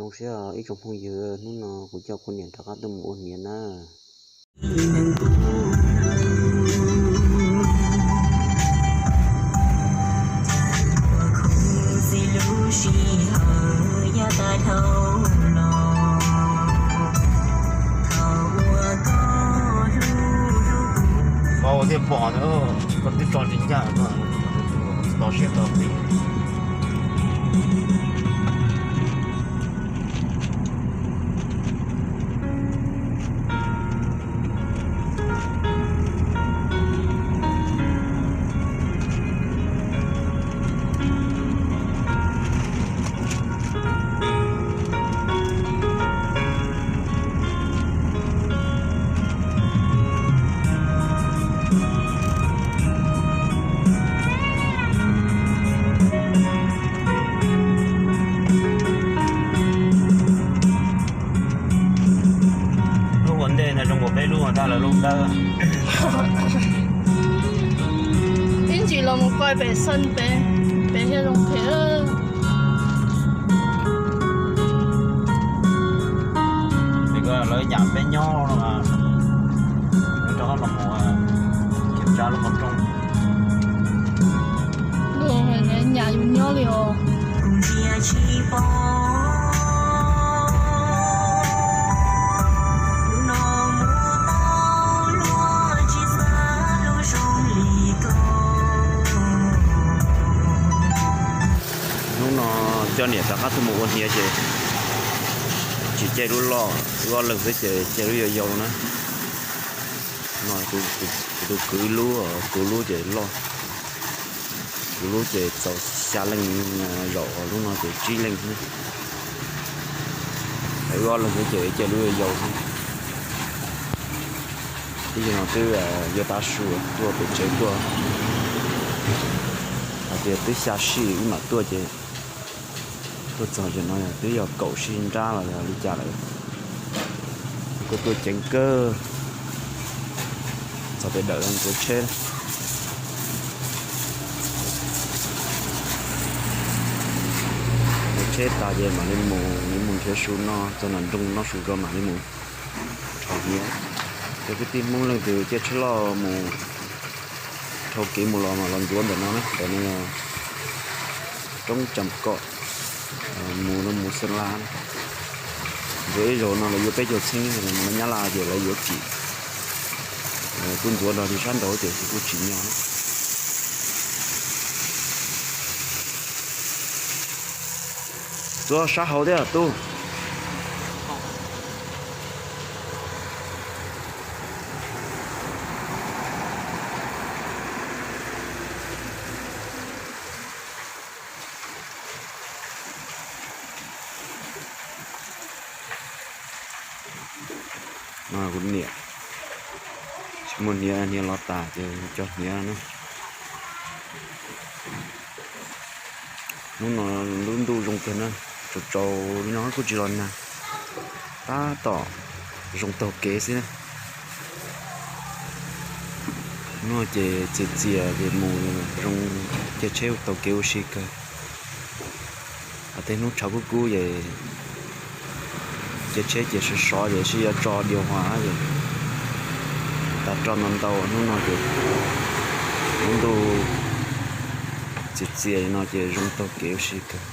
Zoo siab ib tsoom phooj ywg, hnub no kuv coj kuv niam rov qab tuaj mus ua hniav na. Koj ua thiaj pom na, koj twb tso tsis ncaj, koj tsis tau siab tau plis. Lub ua ntej no zoo nkaus peb lub ua dab lawv lub dawb. Ib ntsis los mus koj pem xeem pem, pem thiaj zoo thiab. Pem ko lawv yam peb nyob no mas, rov qab los mus kiểm tra lub qhov rooj. Nyam yus nyob li os. Hnub no coj niam rov qab tuaj mus ua hniav ces tsis caij lub loj, wb ob leeg xwb ces caij lub yau yau na. No kuv tus kwv lub, kuv lub ces loj, kuv lub ces txaus xya leej zaum, lub no ces tsib leej xwb. Wb ob leeg xwb ces caij lub yau yau xwb. Ib zaug no twb yuav tav su tuaj pem tsev tuaj, hais tias twb xya sij wb mam tuaj ces tuaj txog ces no twb yog kaum sij nrab los yog li cas lawm. Kuj tuaj ceev kawg, txog pem dawm ntxuav tsheb. Ntxuav tsheb tas ces mam li mus, mus nrhiav su noj, txog nram nroog noj su zog mam li mus rho hniav. Cov kwv tij Hmoob leej twg caij tsheb loj mus dhau kev mus los mas los ntxuav ntawm no na, ntawm no yog roob Tsam Kom, mus no mus Xeem Las na. Ntxuav ib zaug no lawv yuav peb caug txheeb, mus Nyab Laj ces lawv yuav kim. Kuj ntxuav nrog li sab nraud ces kuj tsim nyog. Ntxuav sab hauv thiab tub. No kuv niam, tsis muaj hniav, hniav los tas ces cov hniav na. Hnub no lub ntuj zoo kawg na, tsaus tsaus li no kuj tsis los nag, tab tom zoo taug kev xwb na. Hnub no ces txias txias ces mus zoo, caij tsheb taug kev ua si kawg. Hos tej hnub tshav kub kub ces caij tsheb ces sov sov ces sib yuav tso điều hòa ces tas roj ntau ntau. Hnub no ces lub ntuj txias txias li no ces zoo taug kev ua si kawg.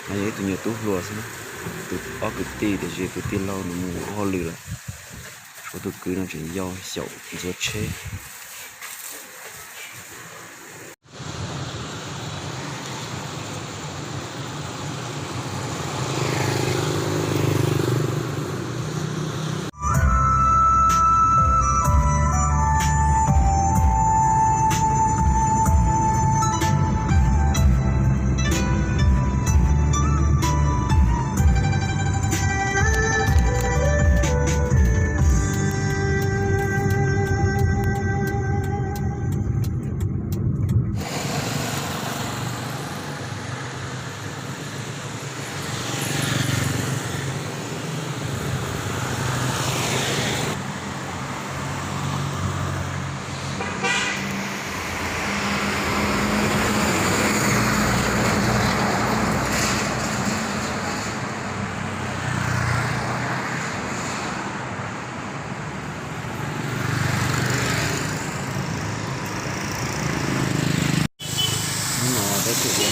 No yog ib tug nyuam tub hluas xwb, tus ob kwv tij tiam sis kwv tij laug nws mus ua hauj lwm lawm. Tshuav tus kwv no tseem yau xyaum ntxuav tsheb.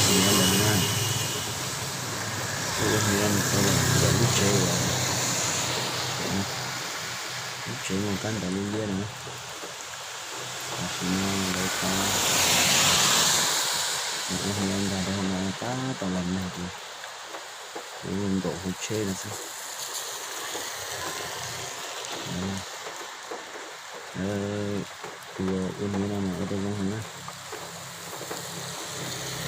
hniav ntawm no na. Ua hniav ntawm lub tsev uas, lub tsev mas kab ntawv liab liab no. Tam sim no lawv tab tom ua hniav ntag, tab tom los nag ces lawv nkaum hauv tsheb no xwb. Tus ua hniav no mas ua tau zoo heev na.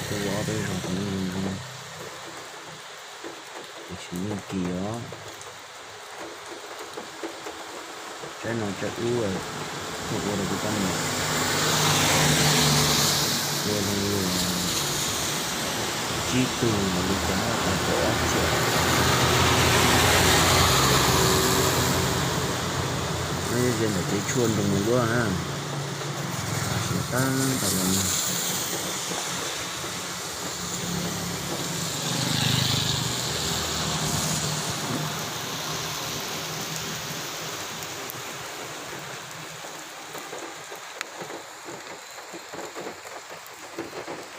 Ua ob peb zaug ces yeej zoo zoo, tiam sis yeej kim os. Tsaib no tsaib ub yeej ua rau kuv tab meem, ua zoo li tsib tug li cas tau kaum ob txhiab. Nyob ze ntawm kev tshuaj nroo mus luab na, siav tab tom los nag.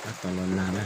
Tab tom los nag na.